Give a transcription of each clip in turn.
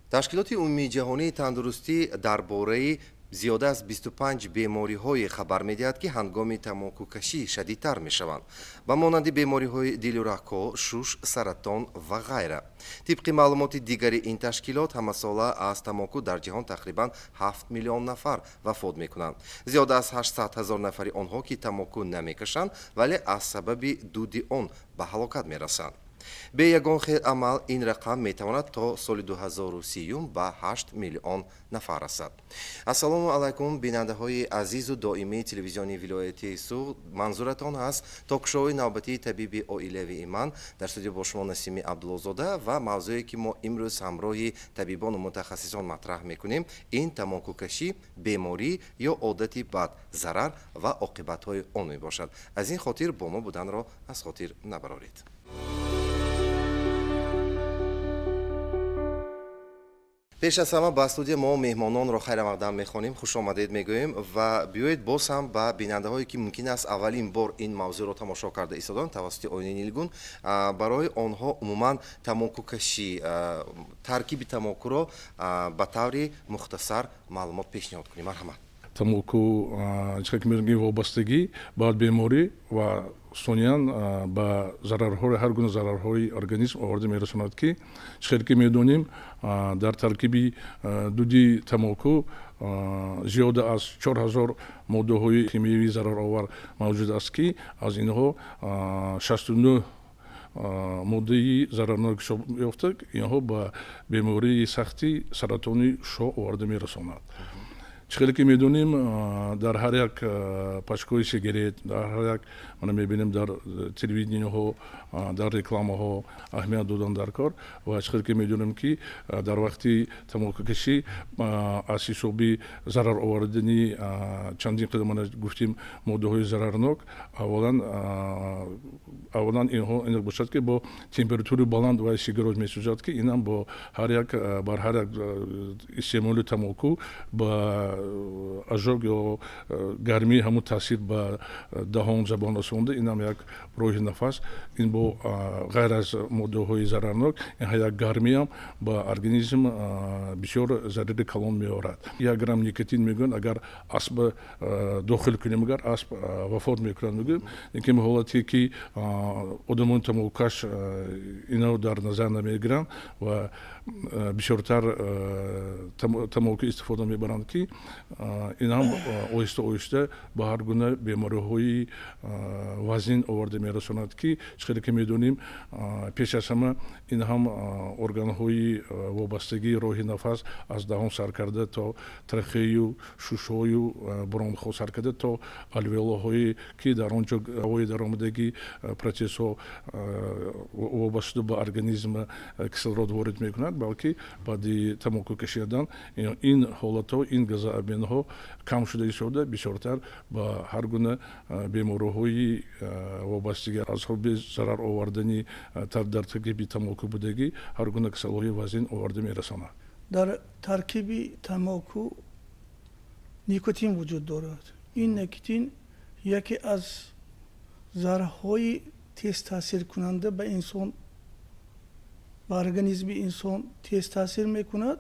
Ташкилоти Умумии ҷаҳонии тандурустӣ дар бораи зиёда аз 25 бемориҳое хабар медиҳад, ки ҳангоми тамокукашӣ шадидтар мешаванд, ба монанди бемориҳои дилу рагҳо, шуш, саратон ва ғайра. Тибқи маълумоти дигари ин ташкилот, ҳамасола аз тамоку дар ҷаҳон тақрибан 7 миллион нафар вафот мекунанд. Зиёда аз 800 ҳазор нафари онҳо, ки тамоку намекашанд, вале аз сабаби дуди он ба ҳалокат мерасанд. Бе ягон хел амал ин рақам метавонад то соли 2030 ба 8 миллион нафар расад. Ассалому алайкум, бинандаҳои азизу доимии телевизиони вилояти Суғд. Манзуратон ҳаст ток-шоуи навбатии «Табиби оилавии ман». Дар студия бо шумо Насими Абдуллозода ва мавзӯе, ки мо имрӯз ҳамроҳи табибону мутахассисон матраҳ мекунем, ин тамокукашӣ: беморӣ ё одати бад, зарар ва оқибатҳои он мебошад. Аз ин хотир бо мо буданро аз хотир набароред. Пеш аз ҳама ба студия мо меҳмононро хайрамақдам мехонем, хушомадед мегӯем ва биёед боз ҳам ба бинандаҳое, ки мумкин аст аввалин бор ин мавзӯъро тамошо карда истоданд тавассути оинаи нилгун, барои онҳо умуман тамокукашӣ, таркиби тамокуро ба таври мухтасар маълумот пешниҳод кунем. Марҳамат. Тамоку чӣ ки мегӯем, вобастагӣ ба беморӣ ва сониян ба зарарҳои, ҳар гуна зарарҳои организм оварда мерасонад, ки чӣ хеле ки медонем, дар таркиби дуди тамоку зиёда аз 4000 моддаҳои химиявии зараровар мавҷуд аст, ки аз инҳо 69 моддаи зарарнок ҳисоб ёфта, инҳо ба бемории сахти саратони шушҳо оварда мерасонад. Чӣ хеле ки медонем, дар ҳар як пачкаҳои сигарет, дар ҳар як, мана мебинем, дар телевидениҳо, дар рекламаҳо аҳамият додан дар кор. Ва чӣ хеле ки медонем, ки дар вақти тамокукашӣ аз ҳисоби зарар овардани чандин қадам, мана гуфтем, моддаҳои зарарнок, аввалан инҳо ин бошад, ки бо температураи баланд вай сигарот месӯзад, ки инам бо ҳар як, бар ҳар як истеъмоли тамоку ба ожог ё гармии ҳамун таъсир ба даҳон, забон расонда, инам як роҳи нафас, ин бо ғайр аз моддаҳои зарарнок, ин як гармиам ба организм бисёр зарари калон меорад. 1 грамм никотин, мегӯянд, агар асба дохил кунем, агар асб вафот мекунад, мегӯям. Лекин ҳолате ки одамони тамокукаш ино дар назар намегиранд ва бисёртар тамоку истифода мебаранд, ки ин ҳам оҳиста оҳиста ба ҳар гуна бемориҳои вазнин оварда мерасонад, ки чӣ хеле ки медонем, пеш аз ҳама ин ҳам органҳои вобастагии роҳи нафас, аз даҳон сар карда то трахею, шушҳою бронхҳо сар карда то алвеолаҳое, ки дар он ҷо ҳавои даромадагӣ процессҳо вобаста ба организм кислород ворид мекунад, балки баъди тамоку кашидан ин ҳолатҳо, ин газообменҳо кам шуда истода, бисёртар ба ҳар гуна бемориҳои вобастагӣ аз ҳисоби зарар овардани дар таркиби тамоку будагӣ ҳар гуна касалиҳои вазнин оварда мерасонад. Дар таркиби тамоку никотин вуҷуд дорад. Ин никотин яке аз зарарҳои тезтаъсиркунанда ба инсон, ба организми инсон тез таъсир мекунад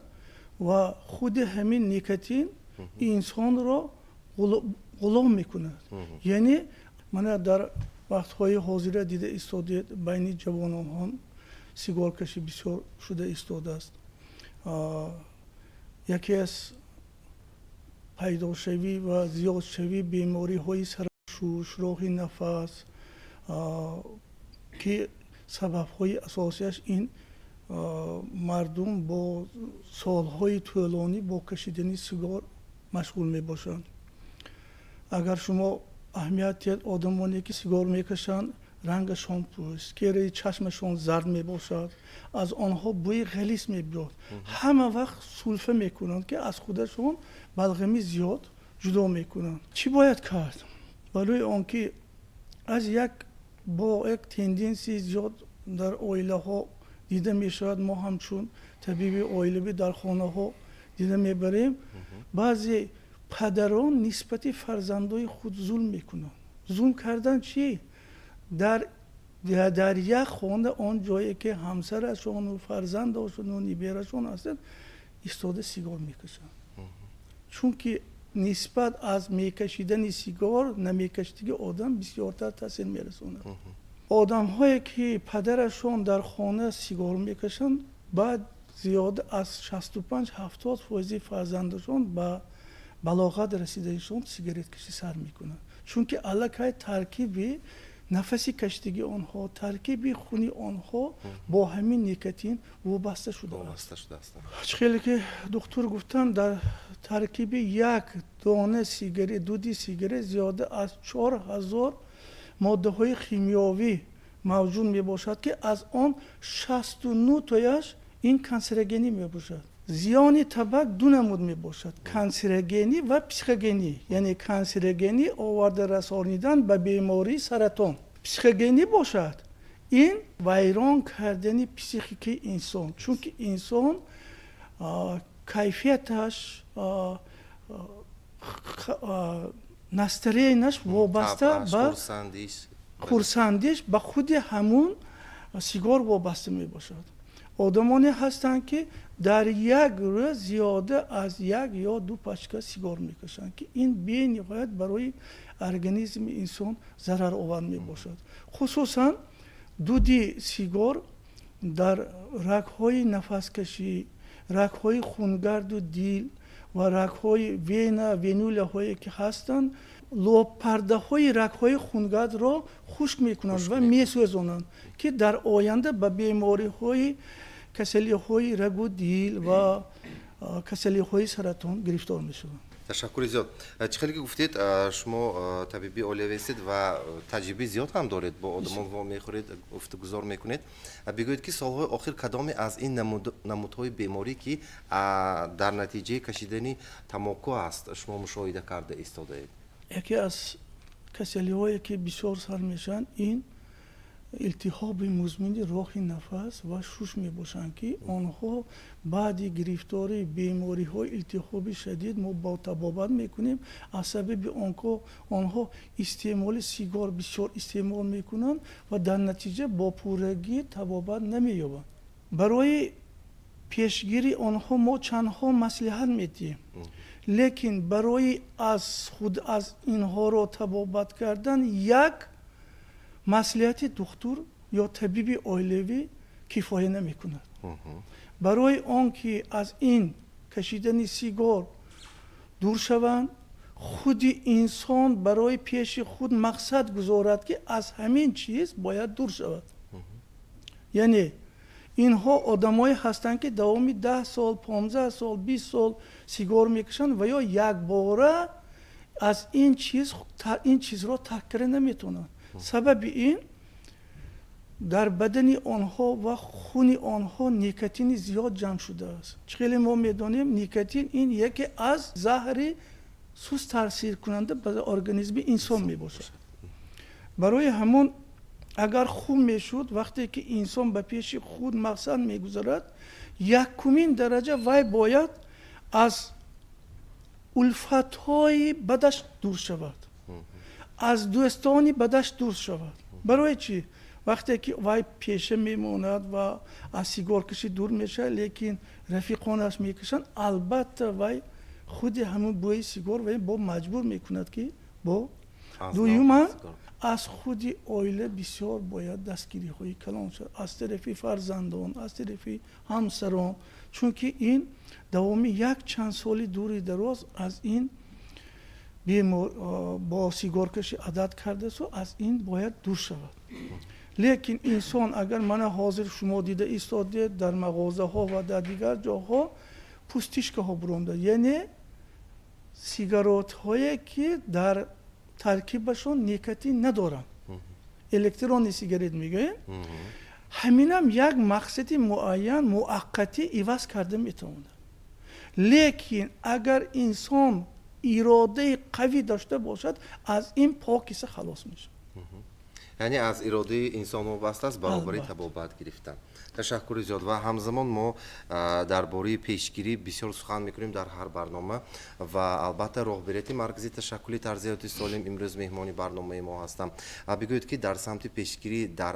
ва худи ҳамин никотин инсонро ғулом мекунад. Яъне мана дар вақтҳои ҳозира дида истодед, байни ҷавононҳо сигоркашӣ бисёр шуда истодааст. Яке аз пайдошавӣ ва зиёдшавии бемориҳои саршуш, роҳи нафас, ки сабабҳои асосиаш ин мардум бо солҳои тӯлонӣ бо кашидани сигор машғул мебошанд. Агар шумо аҳамият диҳед, одамоне, ки сигор мекашанд, рангашон пӯст, кераи чашмашон зард мебошад, аз онҳо бӯи ғализ мебиёд, ҳама вақт сулфа мекунанд, ки аз худашон балғами зиёд ҷудо мекунанд. Чӣ бояд кард барои он ки аз як бо як тенденсияи зиёд дар оилаҳо дида мешавад? Мо ҳамчун табиби оилавӣ дар хонаҳо дида мебарем, баъзе падарон нисбати фарзандои худ зулм мекунанд. Зулм кардан чӣ? Дар як хона, он ҷое ки ҳамсарашону фарзандошону ниберашон ҳастанд. Истода сигор мекашанд, чунки нисбат аз мекашидани сигор намекашидагӣ одам бисёртар таъсир мерасонад. Одамҳое ки падарашон дар хона сигор мекашанд, баъд зиёда аз 65-70 фоизи фарзандашон ба балоғат расиданишон сигареткашӣ сар мекунанд, чунки аллакай таркиби нафаси кашидагии онҳо, таркиби хуни онҳо бо ҳамин никотин вобаста шудааст. Чӣ хеле ки духтур гуфтанд, дар таркиби як дона сигарет, дуди сигарет зиёда аз 4000 моддаҳои химиёвӣ мавҷуд мебошад, ки аз он 69 тояш ин канцерогенӣ мебошад. Зиёни табак ду намуд мебошад: канцерогенӣ ва психогенӣ, яъне канцерогенӣ оварда расонидан ба бемории саратон, психогенӣ бошад ин вайрон кардани психикаи инсон, чунки инсон кайфияташ, настроение ш вобаста ба хурсандиш ба худи ҳамун сигор вобаста мебошад. Одамоне ҳастанд, ки дар як рӯз зиёда аз як ё ду пачка сигор мекашанд, ки ин бениҳоят барои организми инсон зараровар мебошад. Хусусан дуди сигор дар рагҳои нафаскашӣ, рагҳои хунгарду дил ва рагҳои вена, венулаҳое ки ҳастанд, лобпардаҳои рагҳои хунгардро хушк мекунанд ва месӯзонанд, ки дар оянда ба бемориҳои касалиҳои рагу дил ва касалиҳои саратон гирифтор мешаванд. Ташаккури зиёд. Чӣ хеле ки гуфтед, шумо табиби оилавӣ ҳастед ва таҷрибаи зиёд ҳам доред, бо одамон вомехӯред, гуфтугузор мекунед. Бигӯед, ки солҳои охир кадоме аз ин намудҳои беморӣ, ки дар натиҷаи кашидани тамоку аст, шумо мушоҳида карда истодаед? Яке аз касалиҳое, ки бисёр сар мешаванд, ин илтиҳоби музмини роҳи нафас ва шуш мебошанд, ки онҳо баъди гирифтори бемориҳои илтиҳоби шадид мо бо табобат мекунем. Аз сабаби онҳо истеъмоли сигор бисёр истеъмол мекунанд ва дар натиҷа бо пуррагӣ табобат намеёбанд. Барои пешгирии онҳо мо чандҳо маслиҳат медиҳем, лекин барои аз худ аз инҳоро табобат кардан як маслиҳати духтур ё табиби оилавӣ кифоя намекунад. Барои он ки аз ин кашидани сигор дур шаванд, худи инсон барои пеши худ мақсад гузорад, ки аз ҳамин чиз бояд дур шавад. Яъне инҳо одамое ҳастанд, ки давоми 10 сол, 15 сол, 20 сол сигор мекашанд ва ё якбора аз ин чиз ин чизро тарк карда наметавонанд. Сабаби ин дар бадани онҳо ва хуни онҳо никотини зиёд ҷамъ шудааст. Чӣ хеле мо медонем, никотин ин яке аз заҳри суст таъсиркунанда ба организми инсон мебошад. Барои ҳамон агар хуб мешуд, вақте ки инсон ба пеши худ мақсад мегузарад, якумин дараҷа вай бояд аз улфатҳои бадаш дур шавад, аз дӯстони бадаш дур шавад. Барои чӣ? Вақте ки вай пеша мемонад ва аз сигоркашӣ дур мешавад, лекин рафиқонаш мекашанд, албатта вай худи ҳамун бӯи сигор вай бо маҷбур мекунад, ки бо. Дуюман, аз худи оила бисёр бояд дастгириҳои калон шавад, аз тарафи фарзандон, аз тарафи ҳамсарон, чунки ин давоми як чанд соли дури дароз аз ин бемор бо сигоркашӣ одат кардасу аз ин бояд дур шавад. Лекин инсон агар мана ҳозир шумо дида истодед, дар мағозаҳо ва дар дигар ҷоҳо пустышка ҳо буромда, яъне сигаротҳое, ки дар таркибашон никотин надоранд, электронный сигарет мегӯем, ҳаминам як мақсади муайян муваққатӣ иваз карда метавонад. Лекин агар инсон иродаи қавӣ дошта бошад, аз ин покиса халос мешавад. Яъне аз иродаи инсон вобаста аст баробари табобат гирифтан. Ташаккури зиёд. Ва ҳамзамон мо дар бораи пешгирӣ бисёр сухан мекунем дар ҳар барнома ва албатта роҳбарияти Маркази ташаккули тарзи ҳаёти солим имрӯз меҳмони барномаи мо ҳастам. Бигӯед, ки дар самти пешгирӣ дар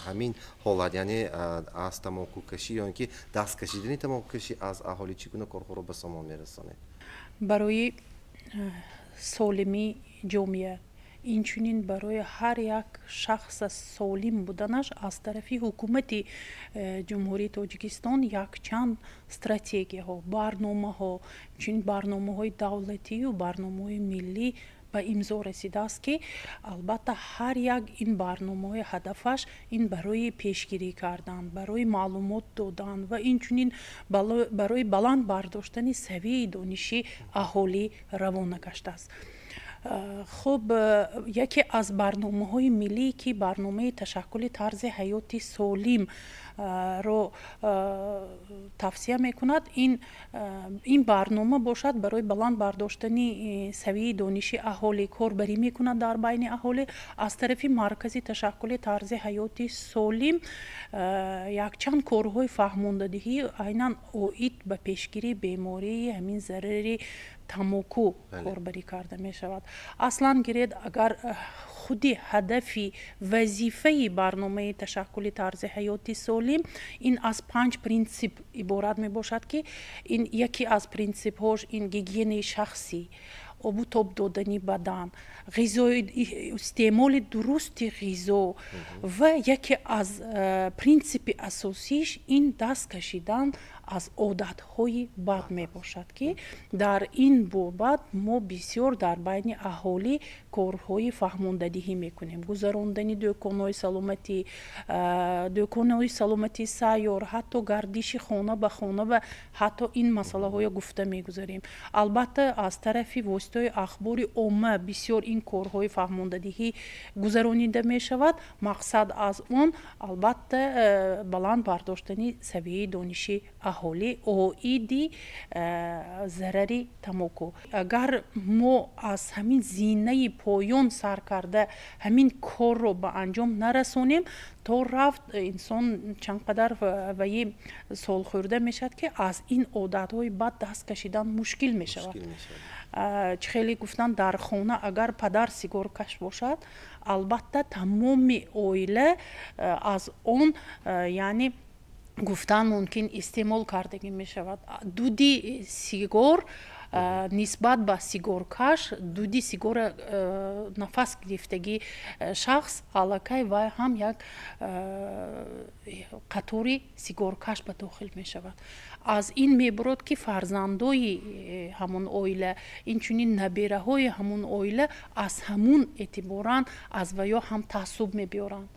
ҳамин ҳолат, яъне аз тамокукашӣ ё ин ки даст кашидани тамокукашӣ аз аҳолӣ, чӣ гуна корҳоро ба сомон мерасонед? Барои солимии ҷомеа, инчунин барои ҳар як шахс солим буданаш аз тарафи Ҳукумати Ҷумҳурии Тоҷикистон якчанд стратегияҳо, барномаҳо, инчунин барномаҳои давлатию барномаҳои миллӣ ба имзо расидааст, ки албатта ҳар як ин барномаҳои ҳадафаш ин барои пешгирӣ кардан, барои маълумот додан ва инчунин барои баланд бардоштани савияи дониши аҳолӣ равона гаштааст. Хуб, яке аз барномаҳои миллӣ, ки барномаи ташаккули тарзи ҳаёти солим ро тавсия мекунад, ин барнома бошад, барои баланд бардоштани савияи дониши аҳолӣ корбарӣ мекунад. Дар байни аҳолӣ аз тарафи Маркази ташаккули тарзи ҳаёти солим якчанд корҳои фаҳмондадиҳӣ айнан оид ба пешгирии бемории ҳамин зарари тамоку корбарӣ карда мешавад. Аслан гиред, агар худи ҳадафи вазифаи барномаи ташаккули тарзи ҳаёти солим ин аз панҷ принсип иборат мебошад, ки ин яке аз принсипҳош ин гигиенаи шахсӣ, обу тоб додани бадан, ғизои, истеъмоли дурусти ғизо ва яке аз принсипи асосиш ин даст кашидан аз одатҳои бад мебошад, ки дар ин бобат мо бисёр дар байни аҳолӣ корҳои фаҳмондадиҳӣ мекунем: гузарондани дӯконҳои саломатӣ, дӯконҳои саломатии сайёр, ҳатто гардиши хона ба хона ва ҳатто ин масъалаҳоя гуфта мегузарем. Албатта, аз тарафи воситаҳои ахбори омма бисёр ин корҳои фаҳмондадиҳӣ гузаронида мешавад. Мақсад аз он, албатта, баланд бардоштани савияи дониши аҳолӣ оиди зарари тамоку. Агар мо аз ҳамин зинаи поён сар карда ҳамин корро ба анҷом нарасонем, то рафт инсон чанд қадар ваи солхӯрда мешавад, ки аз ин одатҳои бад даст кашидан мушкил мешавад. Чӣ хеле гуфтанд, дар хона агар падар сигоркаш бошад, албатта тамоми оила аз он, яъне гуфтан мумкин, истеъмол кардагӣ мешавад. Дуди сигор нисбат ба сигоркаш, дуди сигора нафас гирифтагӣ шахс аллакай вай ҳам як қатори сигоркаш ба дохил мешавад. Аз ин мебурод, ки фарзандои ҳамон оила, инчунин набераҳои ҳамон оила аз ҳамун эътиборан аз ваё ҳам таассуб мебиёранд,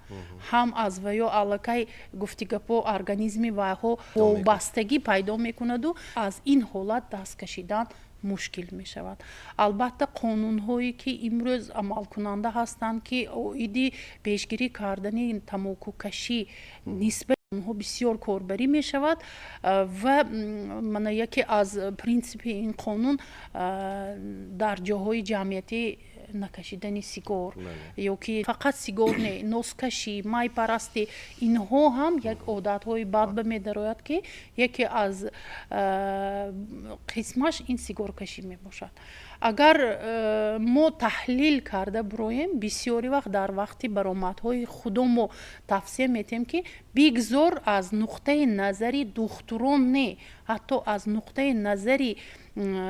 ҳам аз ваё аллакай, гуфти гапо, организми вайҳо вобастагӣ пайдо мекунаду аз ин ҳолат даст кашидан мушкил мешавад. Албатта, қонунҳое ки имрӯз амалкунанда ҳастанд, ки оиди пешгирӣ кардани тамокукашӣ, нисбати онҳо бисёр корбарӣ мешавад ва мана яке аз принсипи ин қонун дар ҷоҳои ҷамъиятӣ накашидани сигор ё ки фақат сигор не, носкашӣ, майпарастӣ, инҳо ҳам як одатҳои бад ба медарояд, ки яке аз қисмаш ин сигоркашӣ мебошад. Агар мо таҳлил карда буроем, бисёри вақт дар вақти баромадҳои худо мо тавсия метиҳем, ки бигзор аз нуқтаи назари духтурон не, ҳатто аз нуқтаи назари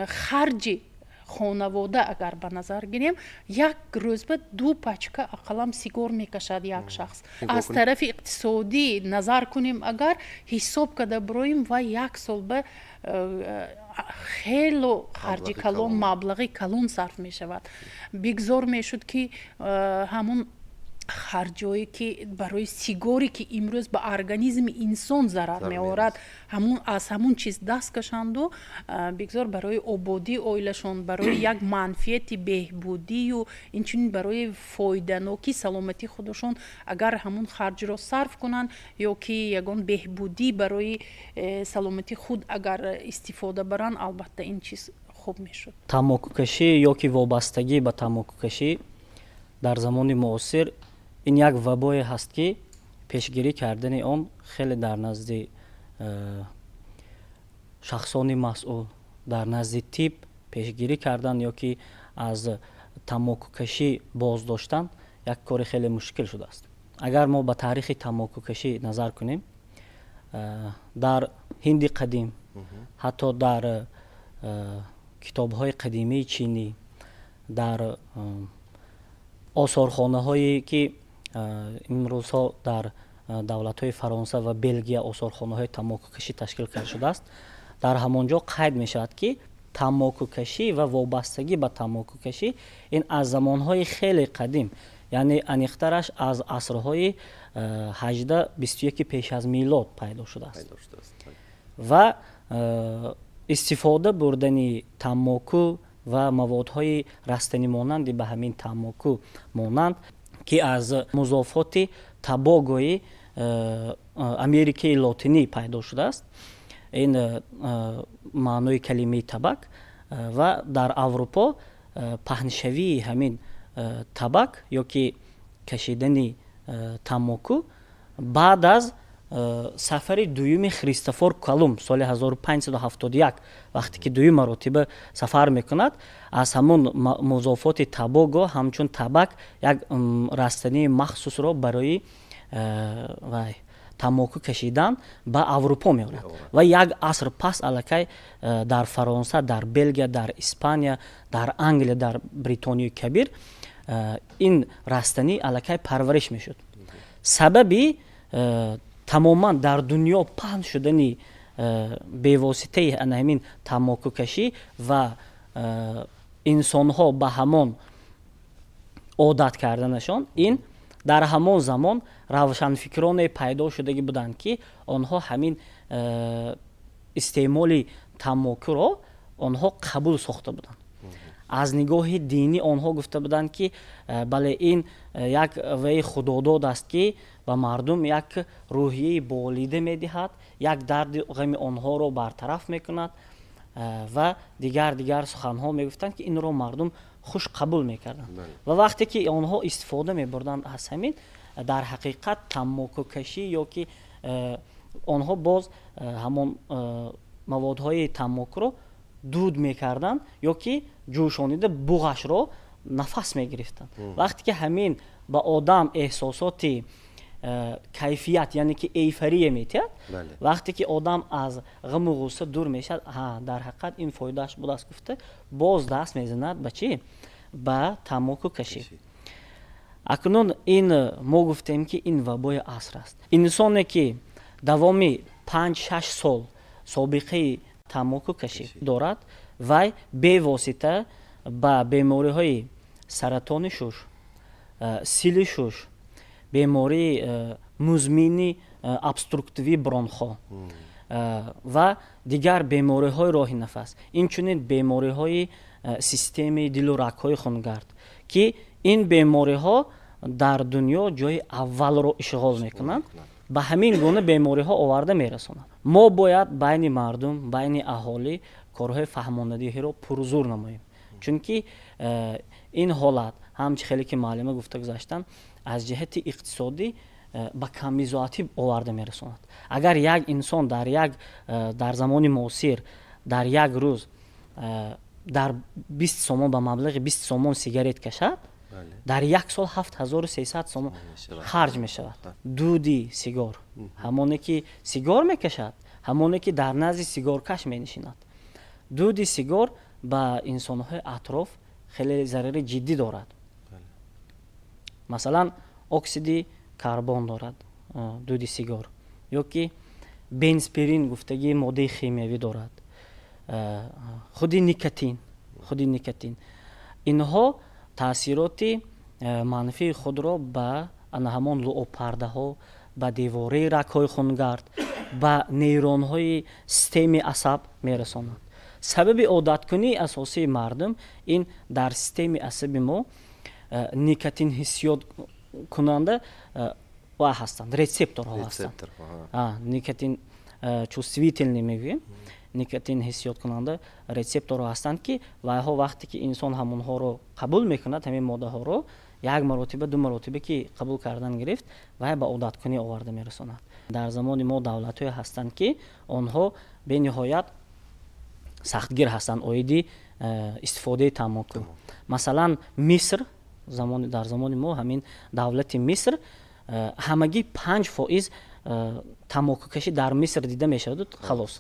харҷи хонавода агар ба назар гирем, як рӯз ба ду пачка ақаллан сигор мекашад як шахс. Аз тарафи иқтисодӣ назар кунем, агар ҳисоб карда буроем, ва як сол ба хело харҷи калон, маблағи калон сарф мешавад. Бигзор мешуд, ки ҳамун харҷое, ки барои сигоре, ки имрӯз ба организми инсон зарар меорад, ҳамун аз ҳамун чиз даст кашанду бигзор барои ободии оилашон, барои як манфиати беҳбудию инчунин барои фоиданокии саломатии худашон агар ҳамун харҷро сарф кунанд ё ки ягон беҳбудӣ барои саломатии худ агар истифода баранд, албатта, ин чиз хуб мешуд. Тамокукашӣ ё ки вобастагӣ ба тамокукашӣ дар замони муосир. Ин як вабое ҳаст, ки пешгирӣ кардани он хеле дар назди шахсони масъул, дар назди тиб пешгирӣ кардан ё ки аз тамокукашӣ боздоштан як кори хеле мушкил шудааст. Агар мо ба таърихи тамокукашӣ назар кунем, дар Ҳинди қадим, ҳатто дар китобҳои қадимии чинӣ, дар осорхонаҳое ки имрӯзҳо дар давлатҳои Фаронса ва Белгия осорхонаҳои тамокукашӣ ташкил карда шудааст, дар ҳамон ҷо қайд мешавад, ки тамокукашӣ ва вобастагӣ ба тамокукашӣ ин аз замонҳои хеле қадим, яъне аниқтараш аз асрҳои 18-21 пеш аз милод пайдо шудааст. Ва истифода бурдани тамоку ва маводҳои растанимонанди ба ҳамин тамоку монанд, ки аз музофоти табогои Америкаи Лотинӣ пайдо шудааст, ин маънои калимаи табак, ва дар Аврупо паҳншавии ҳамин табак ё ки кашидани тамоку баъд аз сафари дуюми Христофор Колумб соли 1571, вақте ки дуюм маротиба сафар мекунад, аз ҳамон музофоти табого ҳамчун табак як растании махсусро барои вай тамоку кашидан ба Аврупо меорад ва як аср пас аллакай дар Фаронса, дар Белгия, дар Испания, дар Англия, дар Бритонияи Кабир ин растанӣ аллакай парвариш мешуд. Сабаби тамоман дар дунё паҳн шудани бевоситаи ана ҳамин тамокукашӣ ва инсонҳо ба ҳамон одат карданашон, ин дар ҳамон замон равшанфикроне пайдо шудагӣ буданд, ки онҳо ҳамин истеъмоли тамокуро онҳо қабул сохта буданд. Аз нигоҳи динӣ онҳо гуфта буданд, ки бале, ин як ваи худодод аст, ки ба мардум як рӯҳияи болида медиҳад, як дарди ғами онҳоро бартараф мекунад ва дигар дигар суханҳо мегуфтанд, ки инро мардум хуш қабул мекарданд. Ва вақте ки онҳо истифода мебурданд аз ҳамин, дар ҳақиқат тамокукашӣ ё ки онҳо боз ҳамон маводҳои тамокуро дуд мекарданд ё ки ҷӯшонида буғашро нафас мегирифтанд. Вақте ки ҳамин ба одам эҳсосоти кайфият, яъне ки эйфория метиҳад, вақте ки одам аз ғаму ғусса дур мешавад, ҳа, дар ҳақиқат ин фоидааш будааст гуфта, боз даст мезанад ба чӣ? Ба тамокукашӣ. Акнун ин мо гуфтем, ки ин вабои аср аст. Инсоне ки давоми 5-6 сол собиқаи тамокукашӣ дорад, вай бевосита ба бемориҳои саратони шуш, сили шуш, бемории музмини обструктивии бронхо ва дигар бемориҳои роҳи нафас, инчунин бемориҳои системаи дилу рагҳои хунгард, ки ин бемориҳо дар дунё ҷои аввалро ишғол мекунанд, ба ҳамин гуна бемориҳо оварда мерасонанд. Мо бояд байни мардум, байни аҳолӣ корҳои фаҳмонадиҳиро пурзур намоем, чунки ин ҳолат ҳам, чӣ хеле ки муаллима гуфта гузаштанд, аз ҷиҳати иқтисодӣ ба камбизоатӣ оварда мерасонад. Агар як инсон дар замони муосир дар як рӯз дар 20 сомон, ба маблағи 20 сомон сигарет кашад, дар як сол 7300 сомон харҷ мешавад. Дуди сигор, ҳамоне ки сигор мекашад, ҳамоне ки дар назди сигоркаш менишинад, дуди сигор ба инсонҳои атроф хеле зарари ҷиддӣ дорад. Масалан, оксиди карбон дорад дуди сигор ё ки бензпирин гуфтагии моддаи химиявӣ дорад, худи никотин. Инҳо таъсироти манфии худро ба ана ҳамон луобпардаҳо, ба девораи рагҳои хунгард, ба нейронҳои системаи асаб мерасонанд. Сабаби одаткунии асосии мардум ин дар системаи асаби мо никотин ҳиссиёткунанда ва ҳастанд, рецепторҳо ҳастанд, никотин чувствительный мегӯем, никотин ҳиссиёткунанда рецепторҳо ҳастанд, ки вайҳо вақте ки инсон ҳамонҳоро қабул мекунад, ҳамин моддаҳоро. Як маротиба, ду маротиба ки қабул кардан гирифт, вай ба одаткунӣ оварда мерасонад. Дар замони мо давлатҳое ҳастанд, ки онҳо бениҳоят сахтгир ҳастанд оиди истифодаи тамоку. Масалан, Миср. Дар замони мо ҳамин давлати Миср ҳамагӣ 5% тамокукашӣ дар Миср дида мешаваду халос.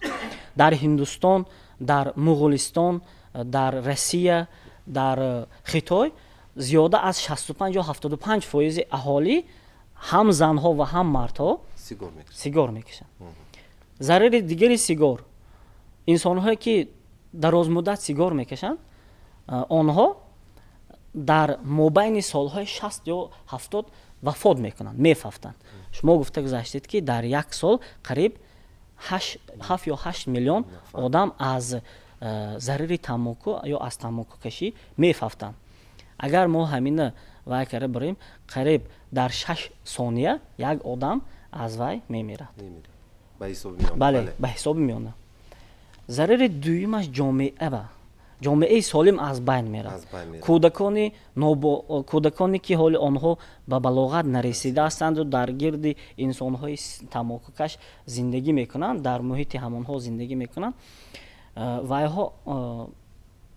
Дар Ҳиндустон, дар Муғулистон, дар Россия, дар Хитой зиёда аз 65 ё 75 фоизи аҳолӣ, ҳам занҳо ва ҳам мардҳо, сигор мекашанд. Зарари дигари сигор: инсонҳое, ки дарозмуддат сигор мекашанд, онҳо дар мобайни солҳои 60 ё 70 вафот мекунанд, мефавтанд. Шумо гуфта гузаштед, ки дар як сол қариб 7 ё 8 миллион одам аз зарари тамоку ё аз тамокукашӣ мефавтанд. Агар мо ҳамина вай карда барем, қариб дар 6 сония як одам аз вай мемирад. Бале, ба ҳисоби миёна. Зарари дуюмаш ҷомеа ба ҷомеаи солим аз байн меравад. Кӯдаконе, ки ҳоли онҳо ба балоғат нарасида ҳастанду дар гирди инсонҳои тамокукаш зиндагӣ мекунанд, дар муҳити ҳамонҳо зиндагӣ мекунанд, вайҳо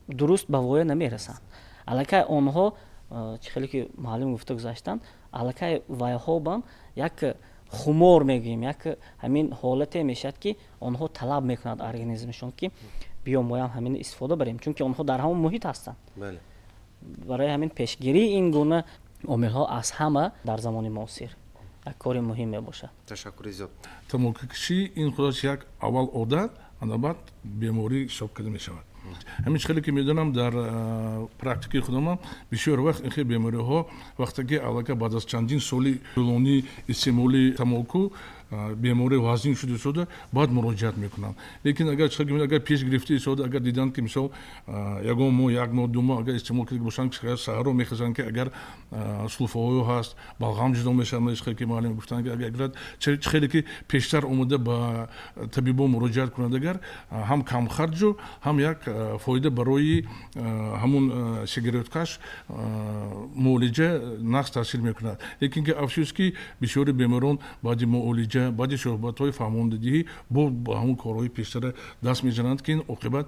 дуруст ба воя намерасанд. Аллакай онҳо, чӣ хеле ки муаллим гуфта гузаштанд, аллакай вайҳо бам як хумор мегӯем, як ҳамин ҳолате мешавад, ки онҳо талаб мекунад организмшон, ки биё, моям ҳамин истифода барем, чунки онҳо дар ҳамон муҳит ҳастанд. Барои ҳамин пешгирии ин гуна омилҳо аз ҳама дар замони муосир як кори муҳим мебошад. Ташаккури зиёд. Тамокукашӣ ин худаш як аввал одат, ана баъд беморӣ ҳисоб карда мешавад. Ҳамин хеле ки медонам, дар практикаи худамам бисёр вақт ин хел бемориҳо, вақте ки аллакай баъд аз чандин соли тӯлонӣ истеъмоли тамоку беморӣ вазнин шуда истода, баъд муроҷиат мекунанд. Лекин агар агар пеш гирифта истода, агар диданд, ки мисол ягон моҳ, як моҳ, 2 моҳ агар истеъмол карда бошанд, саҳаро мехезанд, ки агар сулфаҳое ҳаст, балғам ҷудо мешавад, ки муаллим гуфтанд, ки агар чӣ хеле ки пештар омода ба табибон муроҷиат кунанд, агар ҳам камхарҷу ҳам як фоида барои ҳамун сигареткаш, муолиҷа нағз таъсир мекунад. Лекин ки афсӯс, ки бисёри беморон баъди муолиҷа, баъди суҳбатҳои фаҳмондадиҳӣ бо ба ҳамун корҳои пештара даст мезананд, ки ин оқибат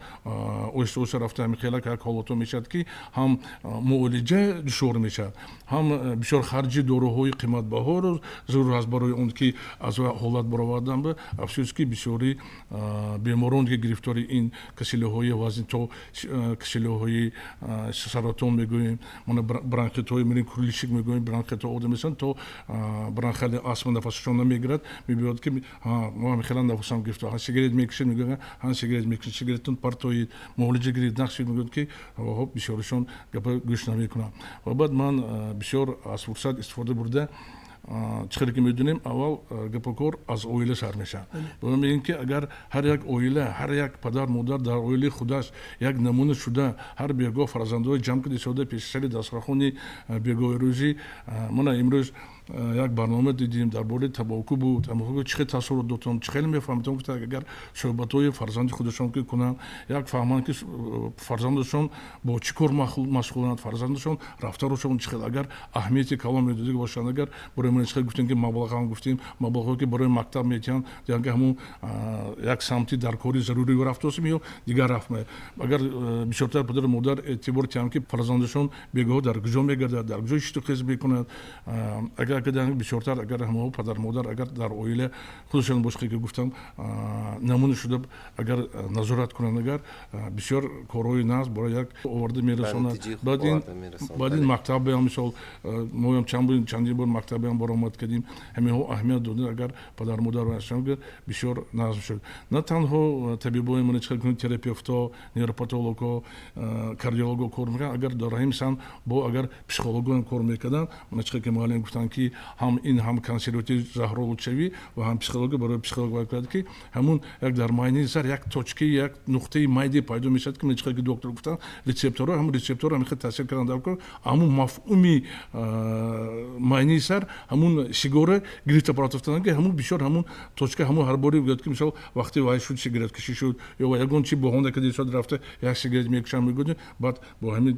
оҳиста оҳиста рафта ҳамин хелак як ҳолатҳо мешавад, ки ҳам муолиҷа душвор мешавад, ҳам бисёр харҷи доруҳои қиматбаҳоро зарур аст барои он ки аз ҳолат баровардан. Ба афсӯс, ки бисёри беморон, ки гирифтори ин касалиҳои вазнин, то касалиҳои саратон мегӯем, мана бронхитҳои мирин, крылышек мегӯем, бронхитҳо одам месанд, то бронхиали астма нафасашон намегирад, мебиёд, ки мо хела нафасам гирифта, сигарет мекашед? Мегӯяд, ҳа, сигарет мекашед. Сигаретон партоед, муолиҷа гиред, нақшед. Мегӯяд, ки бисёрашон гапа гӯш намекунанд. Ва баъд ман бисёр аз фурсат истифода бурда, чӣ хеле ки медонем, аввал гапокор аз оила сар мешавад. Мегӯем, ки агар ҳар як оила, ҳар як падар, модар дар оилаи худаш як намуна шуда, ҳар бегоҳ фарзандҳои ҷамъ карда истода пеши сари дастархони бегоҳи рӯзӣ, мана имрӯз як барнома дидем, дар бораи табоку буд, тамоку чӣ хел таассурот додам, чӣ хеле мефаҳмидам, гуфта, агар суҳбатҳои фарзанди худашон ки кунанд, як фаҳманд, ки фарзандашон бо чӣ кор машғуланд, фарзандашон рафторашон чӣ хел, агар аҳамияти калон медода бошанд, агар барои ман чӣ гуфтем, ки маблағам гуфтем, маблағҳое ки барои мактаб метиҳанд, ки ҳамун як самти дар кори зарурӣ рафтосим ё дигар рафт. Агар бисёртар падару модар эътибор тиҳанд, ки фарзандашон бегоҳ дар куҷо мегардад, дар куҷо ишту хез мекунад, агар бисёртар агар ҳамао падар модар агар дар оила худашон бошад, ки гуфтам, намуна шуда агар назорат кунанд, агар бисёр корҳои нағз барои як оварда мерасонад. Баъд ин мактабеам, мисол, моям чандин бор мактабеам баромад кардем, ҳаминҳо аҳамият дода, агар падар модар бисёр нағз мешуд. На танҳо табибои мана чӣ кунед, терапевтҳо, невропатологҳо, кардиологҳо кор мекунанд, агар дар ҳамин самт бо агар психологоам кор мекарданд, мана чӣ ки муаллим гуфтанд. ки ҳам ин, ҳам консерватив заҳролудшавӣ ва ҳам психология, барои психолог бояд кунад, ки ҳамун як дар майнаи сар як точка, як нуқтаи майде пайдо мешавад, ки чӣ ки доктор гуфтанд, рецепторҳо, ҳамун рецептор ҳамин хел таъсир кардан дар кор, ҳамун мафҳуми майнаи сар ҳамун сигора гирифта партофтан, ки ҳамун бисёр ҳамун точка, ҳамун ҳар боре гӯяд, ки мисол вақте вай шуд, сигарет кашӣ шуд ё ягон чи баҳона кади шуд, рафта як сигарет мекушам мегӯяд. Баъд бо ҳамин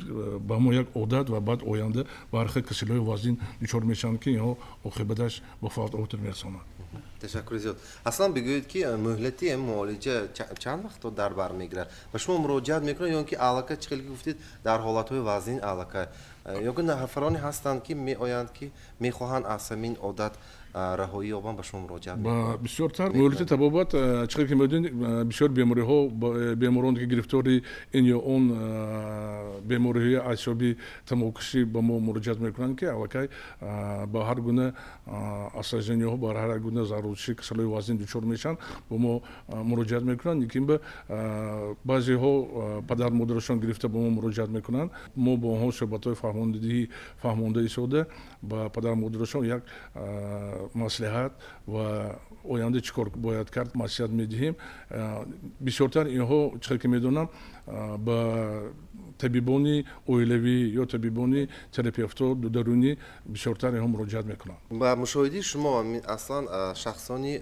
ба ҳамон як одат ва баъд оянда ба ҳар хел касалиҳои вазнин дучор мешаванд, ки инҳо оқибаташ ба фавт оварда мерасонад. Ташаккури зиёд. Аслан бигӯед, ки муҳлати муолиҷа чанд вақтро дар бар мегирад? Ба шумо муроҷиат мекунанд ё ин ки аллакай, чӣ хеле ки гуфтед, дар ҳолатҳои вазнин аллакай, ё ки нафароне ҳастанд, ки меоянд, ки мехоҳанд аз ҳамин одат раҳоӣ ёбанд, ба шумо муроҷиат? Бисёртар муҳлати табобат, чӣ хел ки медонед, бисёр бемориҳо, беморон, ки гирифтори ин ё он бемориҳои аз ҳисоби тамокукашӣ ба мо муроҷиат мекунанд, ки аллакай ба ҳар гуна осложнениҳо, ба ҳар гуна заҳролудшавӣ, касалиҳои вазнин дучор мешаванд, ба мо муроҷиат мекунанд. Лекин ба баъзеҳо падар модарашон гирифта ба мо муроҷиат мекунанд. Мо бо онҳо суҳбатҳои фаҳмондадиҳӣ фаҳмонда истода, ба падар модарашон як маслиҳат ва оянда чӣ кор бояд кард маслиҳат медиҳем. Бисёртар инҳо, чӣ хел ки медонам, ба табибони оилавӣ ё табибони терапевтҳо дарунӣ бисёртар инҳо муроҷиат мекунанд. Ба мушоҳидаи шумо, аслан шахсони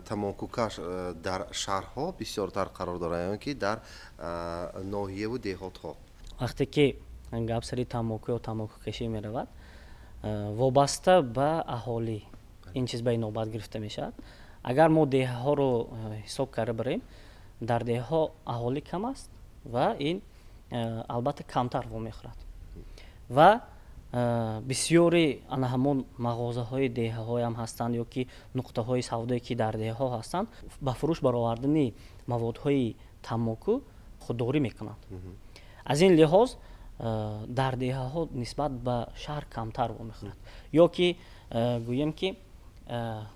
тамокукаш дар шаҳрҳо бисёртар қарор доранд ё ки дар ноҳияву деҳотҳо? Вақте ки гап сари тамоку ё тамокукашӣ меравад, вобаста ба аҳолӣ ин чиз ба инобат гирифта мешавад. Агар мо деҳаҳоро ҳисоб карда барем, дар деҳаҳо аҳолӣ кам аст ва ин албатта камтар вомехӯрад ва бисёри ана ҳамон мағозаҳои деҳаҳоям ҳастанд ё ки нуқтаҳои савдое, ки дар деҳаҳо ҳастанд, ба фурӯш баровардани маводҳои тамоку худдорӣ мекунанд. Аз ин лиҳоз дар деҳаҳо нисбат ба шаҳр камтар вомехӯрад. Ё ки гӯем, ки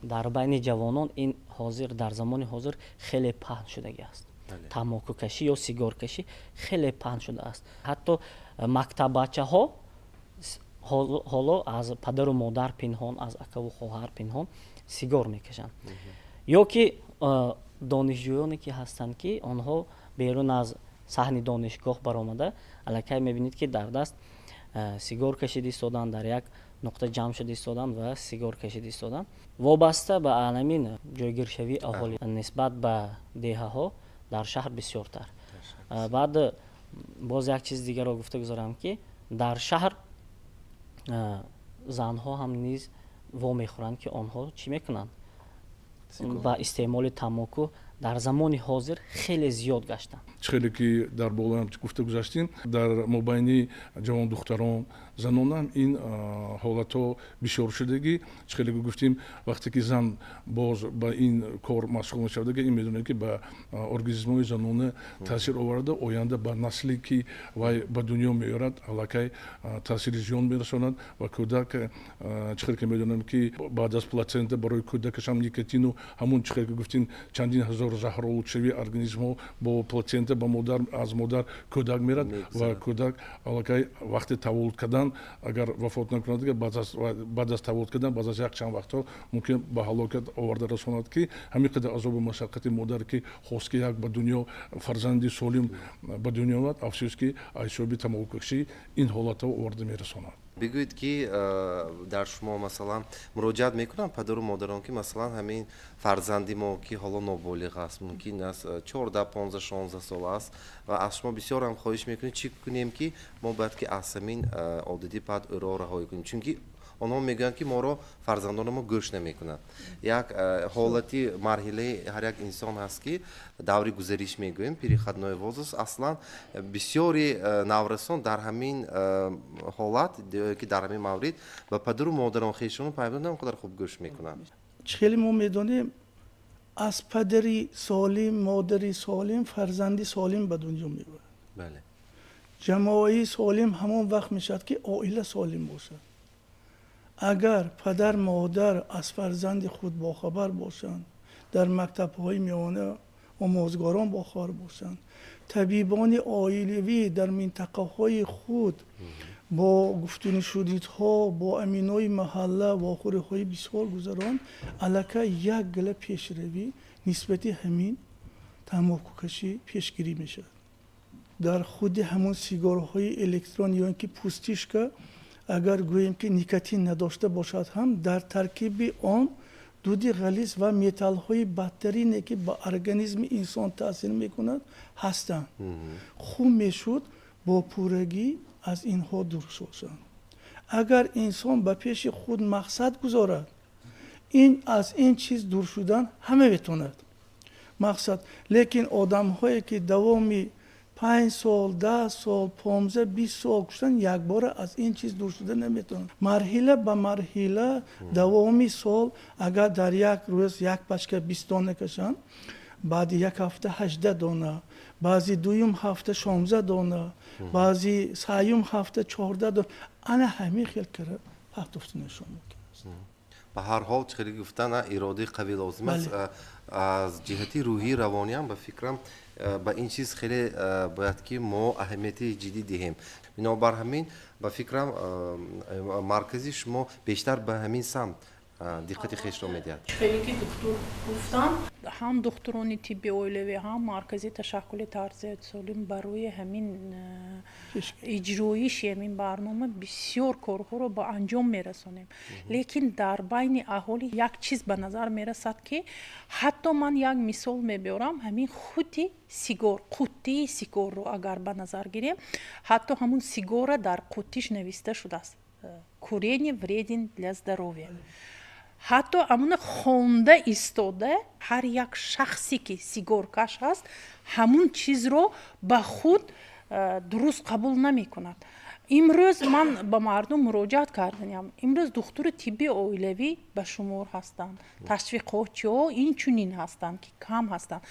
дар байни ҷавонон ин ҳозир, дар замони ҳозир хеле паҳн шудагӣ аст. Тамокукашӣ ё сигоркашӣ хеле паҳн шудааст. Ҳатто мактаббачаҳо ҳоло аз падару модар пинҳон, аз акаву хоҳар пинҳон сигор мекашанд. Ё ки донишҷӯёне ки ҳастанд, ки онҳо берун аз саҳни донишгоҳ баромада, аллакай мебинед, ки дар даст сигор кашида истоданд, дар як нуқта ҷамъ шуда истоданд ва сигор кашида истоданд. Вобаста ба анамин ҷойгиршавии аҳолӣ нисбат ба деҳаҳо дар шаҳр бисёртар. Баъд боз як чиз дигарро гуфта гузорам, ки дар шаҳр занҳо ҳам низ вомехӯранд, ки онҳо чӣ мекунанд? Ба истеъмоли тамоку дар замони ҳозир хеле зиёд гаштанд. Чӣ хеле ки дар болоям гуфта гузаштем, дар мобайни ҷавондухтарон, занонам ин ҳолатҳо бисёр шудагӣ. Чӣ хеле ки гуфтем, вақте ки зан боз ба ин кор машғул мешавад, ин медонед, ки ба организмҳои занона таъсир оварда, оянда ба насле, ки вай ба дунё меорад, аллакай таъсири зиён мерасонад. Ва кӯдак, чӣ хеле ки медонем, ки баъд аз плацента барои кӯдакашам никотину ҳамун, чӣ хеле ки гуфтем, чандин ҳазор заҳролудшавии организмҳо бо плацента ба модар, аз модар кӯдак мерад ва кӯдак аллакай вақти таваллуд кардан, агар вафот накунад, баъд аз таваллуд кардан, баъд аз як чанд вақтҳо мумкин ба ҳалокат оварда расонад, ки ҳамин қадар азобу машаққати модар, ки хост, ки як ба дунё фарзанди солим ба дунё омад, афсӯс, ки аз ҳисоби тамокукашӣ ин ҳолатҳо оварда мерасонад. Бигӯед, ки дар шумо, масалан, муроҷиат мекунанд падару модарон, ки масалан ҳамин фарзанди мо, ки ҳоло ноболиғ аст, мумкин аст 14, 15, 16 сола аст, ва аз шумо бисёр ҳам хоҳиш мекунем, чӣ кунем, ки мо бояд ки аз ҳамин одати бад ӯро раҳоӣ кунем, чунки онҳо мегӯянд, ки моро фарзандони мо гӯш намекунанд. Як ҳолати марҳилаи ҳар як инсон ҳаст, ки даври гузариш мегӯем, переходной возраст. Аслан бисёри наврасон дар ҳамин ҳолат, ки дар ҳамин маврид ба падару модарон, хешону пайвандон он қадар хуб гӯш мекунанд. Чӣ хеле мо медонем, аз падари солим, модари солим фарзанди солим ба дунё меояд. Ҷамоаи солим ҳамон вақт мешавад, ки оила солим бошад. Агар падар, модар аз фарзанди худ бохабар бошанд, дар мактабҳои миёна омӯзгорон бохабар бошанд, табибони оилавӣ дар минтақаҳои худ. Бо гуфтунишудидҳо бо аминои маҳалла вохӯриҳои бисёр гузарон, аллакай як гала пешравӣ нисбати ҳамин тамокукашӣ пешгирӣ мешавад. Дар худи ҳамон сигорҳои электрон ё ин ки пустышка, агар гӯем ки никотин надошта бошад ҳам, дар таркиби он дуди ғализ ва металлҳои бадтарине, ки ба организми инсон таъсир мекунад, ҳастанд. Хуб мешуд бо пуррагӣ аз инҳо дур созанд. Агар инсон ба пеши худ мақсад гузорад, ин аз ин чиз дур шудан ҳама метавонад мақсад. Лекин одамҳое ки давоми 5 сол, 10 сол, 15, 20 сол куштан, якбора аз ин чиз дур шуда наметавонад. Марҳила ба марҳила, давоми сол, агар дар як рӯз як пачка 20 дона кашанд, баъди як ҳафта 18 дона, баъзи дуюм ҳафта 16 дона, баъзи сеюм ҳафта 14 дона, ана ҳамин хел кара партофтанашон мумкин аст. Ба ҳар ҳол, чӣ хеле гуфтан, иродаи қавӣ лозим аст. Аз ҷиҳати рӯҳӣ, равониам, ба фикрам, ба ин чиз хеле бояд ки мо аҳамияти ҷиддӣ диҳем. Бинобар ҳамин, ба фикрам, маркази шумо бештар ба ҳамин самт диққати хешро медиҳад. Хеле ки духтур гуфтанд, ҳам духтурони тибби оилавӣ, ҳам маркази ташаккули тарзи солим барои ҳамин иҷроиши ҳамин барнома бисёр корҳоро ба анҷом мерасонем. Лекин дар байни аҳолӣ як чиз ба назар мерасад, ки ҳатто ман як мисол мебиёрам. Ҳамин худи сигор, қуттии сигорро агар ба назар гирем, ҳатто ҳамун сигора дар қуттиш нависта шудааст: «Курение вреден для здоровья». Ҳатто ҳамуна хонда истода, ҳар як шахсе ки сигоркаш ҳаст, ҳамун чизро ба худ дуруст қабул намекунад. Имрӯз ман ба мардум муроҷиат карданиам: имрӯз духтури тибби оилавӣ ба шумор ҳастанд, ташвиқотчиҳо инчунин ҳастанд, ки кам ҳастанд.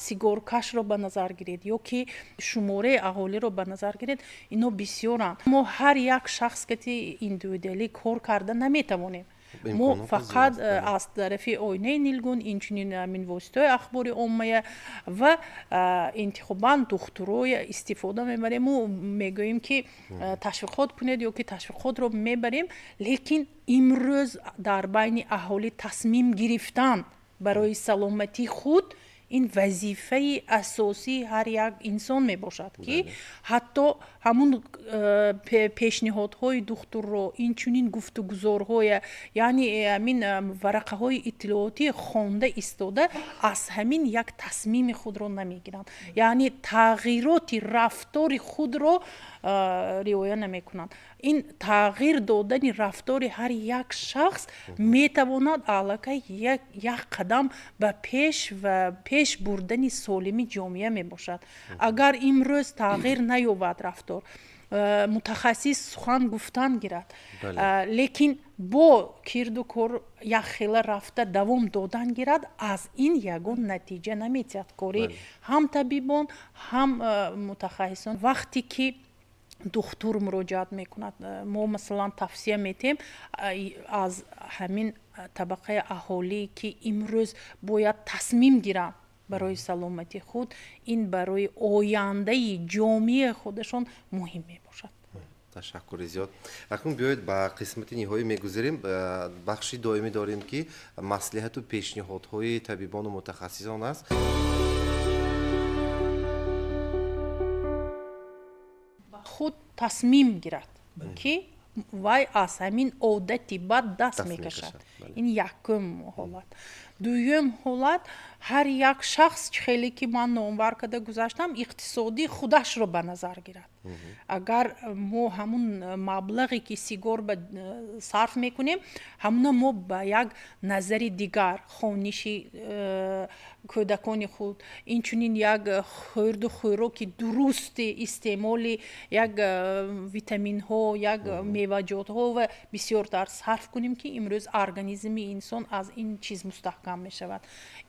Сигоркашро ба назар гиред ё ки шумораи аҳолиро ба назар гиред, ино бисёранд. Мо ҳар як шахс кати индивидуалӣ кор карда наметавонем. Мо фақат аз тарафи оинаи нилгун, инчунин ҳамин воситаҳои ахбори оммая ва интихобан духтуроя истифода мебарему мегӯем, ки ташвиқот кунед ё ки ташвиқотро мебарем. Лекин имрӯз дар байни аҳолӣ тасмим гирифтан барои саломатии худ ин вазифаи асосии ҳар як инсон мебошад, ки ҳатто ҳамун пешниҳодҳои духтурро, инчунин гуфтугузорҳоя, яъне ҳамин варақаҳои иттилоотӣ хонда истода, аз ҳамин як тасмими худро намегиранд, яъне тағйироти рафтори худро риоя намекунанд. Ин тағйир додани рафтори ҳар як шахс метавонад аллакай як қадам ба пеш ва пеш бурдани солими ҷомеа мебошад. Агар имрӯз тағйир наёбад рафтор, мутахассис сухан гуфтан гирад, лекин бо кирду кор якхела рафта давом додан гирад, аз ин ягон натиҷа наметиҳад кори ҳам табибон, ҳам мутахассисон. Вақте ки духтур муроҷиат мекунад, мо масалан тавсия метиҳем аз ҳамин табақаи аҳолӣ, ки имрӯз бояд тасмим гиранд барои саломатии худ, ин барои ояндаи ҷомеаи худашон муҳим мебошад. Ташаккури зиёд. Акнун биёед, ба қисмати ниҳоӣ мегузарем. Бахши доимӣ дорем, ки маслиҳату пешниҳодҳои табибону мутахассисон аст. Худ тасмим гирад, ки вай аз ҳамин одати бад даст мекашад. Ин якум ҳолат. Дуюм ҳолат: ҳар як шахс, чӣ хеле ки ман номбар карда гузаштам, иқтисодии худашро ба назар гирад. Агар мо ҳамун маблағе ки сигор ба сарф мекунем, ҳамуна мо ба як назари дигар, хониши кӯдакони худ, инчунин як хӯрду хӯроки дурусти истеъмоли як витаминҳо, як меваҷотҳо ва бисёртар сарф кунем, ки имрӯз организми инсон аз ин чиз мустаҳкам мешавад.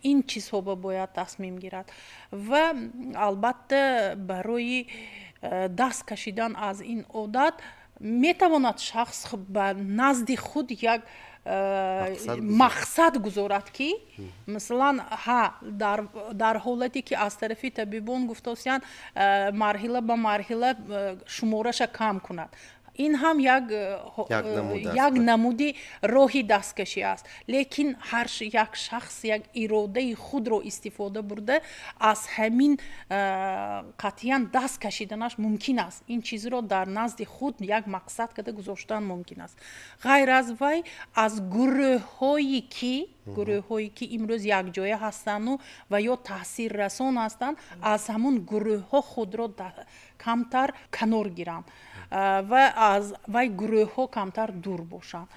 Ин чизҳо ба бояд тасмим гирад ва албатта барои даст кашидан аз ин одат метавонад шахс ба назди худ як мақсад гузорад, ки масалан, ҳа, дар ҳолате ки аз тарафи табибон гуфтосиянд, марҳила ба марҳила шумораша кам кунад. Ин ҳам як намуди роҳи дасткашӣ аст, лекин ҳар як шахс як иродаи худро истифода бурда, аз ҳамин қатъиян даст кашиданаш мумкин аст. Ин чизро дар назди худ як мақсад карда гузоштан мумкин аст. Ғайр аз вай, аз гурӯҳҳое ки имрӯз якҷоя ҳастанду ва ё таъсиррасон ҳастанд, аз ҳамун гурӯҳҳо худро камтар канор гиранд ва аз вай гурӯҳҳо камтар дур бошанд.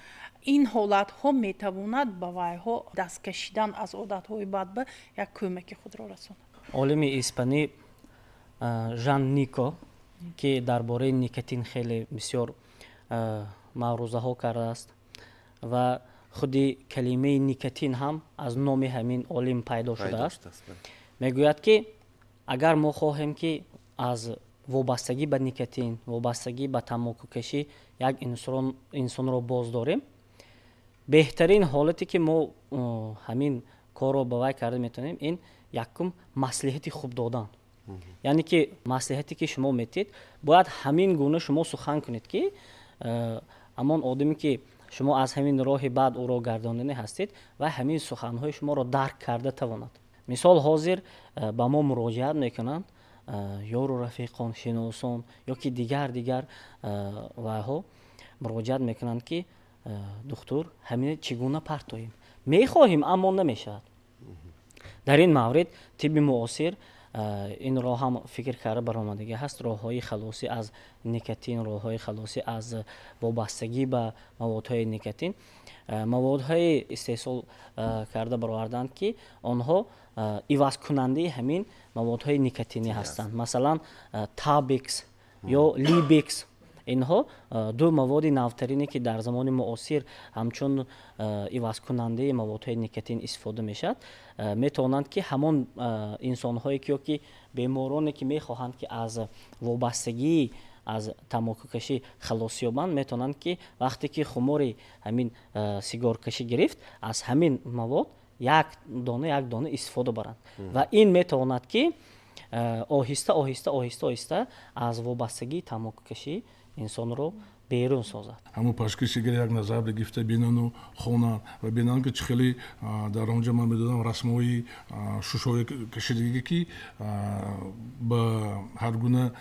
Ин ҳолатҳо метавонад ба вайҳо даст кашидан аз одатҳои бад ба як кӯмаки худро расонад. Олими испанӣ Жан Нико, ки дар бораи никотин хеле бисёр маърузаҳо кардааст ва худи калимаи никотин ҳам аз номи ҳамин олим пайдо шудааст, мегӯяд, ки агар мо хоҳем, ки аз вобастагӣ ба никотин, вобастагӣ ба тамокукашӣ як инсонро боз дорем, беҳтарин ҳолате, ки мо ҳамин корро ба вай карда метавонем, ин якум маслиҳати хуб додан. Яъне ки маслиҳате, ки шумо метиҳед, бояд ҳамин гуна шумо сухан кунед, ки ҳамон одаме, ки шумо аз ҳамин роҳи бад ӯро гардонданӣ ҳастед, ва ҳамин суханҳои шуморо дарк карда тавонад. Мисол, ҳозир ба мо муроҷиат мекунанд ёру рафиқон, шиносон ё ки дигар вайҳо муроҷиат мекунанд, ки духтур, ҳамин чӣ гуна партоем, мехоҳем, аммо намешавад. Дар ин маврид тибби муосир инро ҳам фикр карда баромадагӣ ҳаст: роҳҳои халосӣ аз никотин, роҳҳои халосӣ аз вобастагӣ ба маводҳои никотин. Маводҳое истеҳсол карда бароварданд, ки онҳо ивазкунандаи ҳамин маводҳои никотинӣ ҳастанд. Масалан, Табекс ё Либекс. Инҳо ду маводи навтарине, ки дар замони муосир ҳамчун ивазкунандаи маводҳои никотин истифода мешавад, метавонанд, ки ҳамон инсонҳое ки ё ки бемороне, ки мехоҳанд, ки аз вобастагии аз тамокукашӣ халос ёбанд, метавонанд, ки вақте ки хумори ҳамин сигоркашӣ гирифт, аз ҳамин мавод як дона, як дона истифода баранд ва ин метавонад, ки оҳиста оҳиста, оҳиста оҳиста аз вобастагии тамокукашӣ инсонро берун созад. Ҳамун пачки сигар як назар бигифта бинану хонанд ва бинанд, ки чӣ хеле дар он ҷо ман медодам расмҳои шушҳои кашидагӣ, ки ба ҳар гуна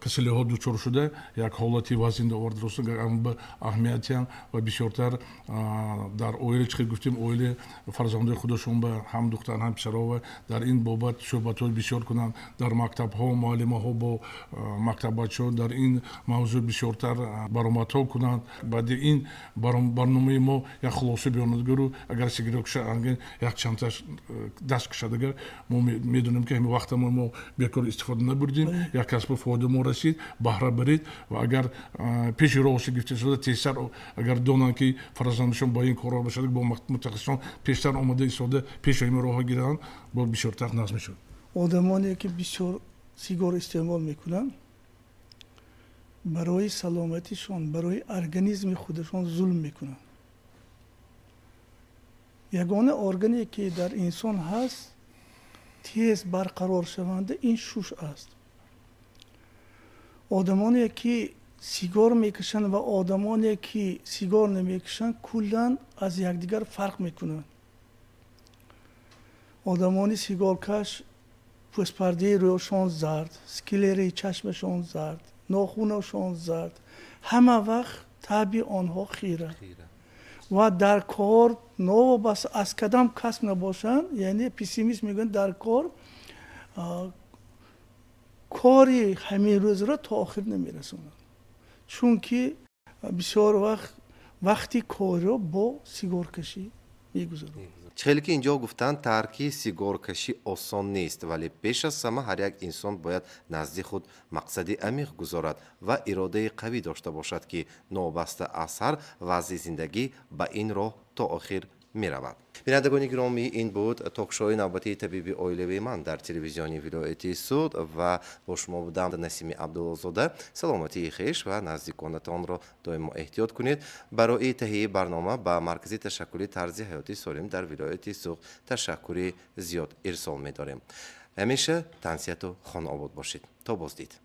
касалиҳо дучор шуда, як ҳолати вазин овард. Рост, ба аҳамиятиам ва бисёртар дар оила, чӣ хел гуфтем, оила фарзандои худашон ба ҳам духтар, ҳам писарова дар ин бобат суҳбатҳои бисёр кунанд. Дар мактабҳо муаллимаҳо бо мактаббачаҳо дар ин мавзӯъ бисёртар баромадҳо кунанд. Баъди ин барномаи мо як хулоса биёнадгару агар сигарет каша, як чандташ даст кашад, агар мо медонем, ки ҳамин вақта мо бекор истифода набурдем, як касбу фоида мо расид, баҳра барид. Ва агар пеши роҳши гирифта шуда, тезтар агар донанд, ки фарзандашон ба ин корҳо бошад, бо мутахассисон пештар омода истода, пеши ҳамин роҳҳо гиранд, бо бисёртар нағз мешавад. Одамоне, ки бисёр сигор истеъмол мекунанд, барои саломатишон, барои организми худашон зулм мекунанд. Ягона органе, ки дар инсон ҳаст, тез барқароршаванда, ин шуш аст. Одамоне, ки сигор мекашанд, ва одамоне, ки сигор намекашанд, куллан аз якдигар фарқ мекунанд. Одамони сигоркаш пӯстпардаи рӯшон зард, склераи чашмашон зард, нохунашон зард, ҳама вақт таби онҳо хира ва дар кор, новобаста аз кадам касб набошанд, яъне пессимист мегӯянд, дар кор кори ҳамин рӯзро то охир намерасонанд, чунки бисёр вақт вақти корро бо сигоркашӣ мегузаронанд. Чӣ хеле ки инҷо гуфтанд, тарки сигоркашӣ осон нест, вале пеш аз ҳама ҳар як инсон бояд назди худ мақсади амиқ гузорад ва иродаи қавӣ дошта бошад, ки новобаста аз ҳар вазъи зиндагӣ ба ин роҳ то охир меравад. Бинандагони гиромӣ, ин буд токшои навбатии «Табиби оилавии ман» дар телевизиони вилояти Суғд ва бо шумо будам Насими Абдуллозода. Саломатии хеш ва наздиконатонро доимо эҳтиёт кунед. Барои таҳияи барнома ба Маркази ташаккули тарзи ҳаёти солим дар вилояти Суғд ташаккури зиёд ирсол медорем. Ҳамеша тансиҳату хонаобод бошед. То боздид.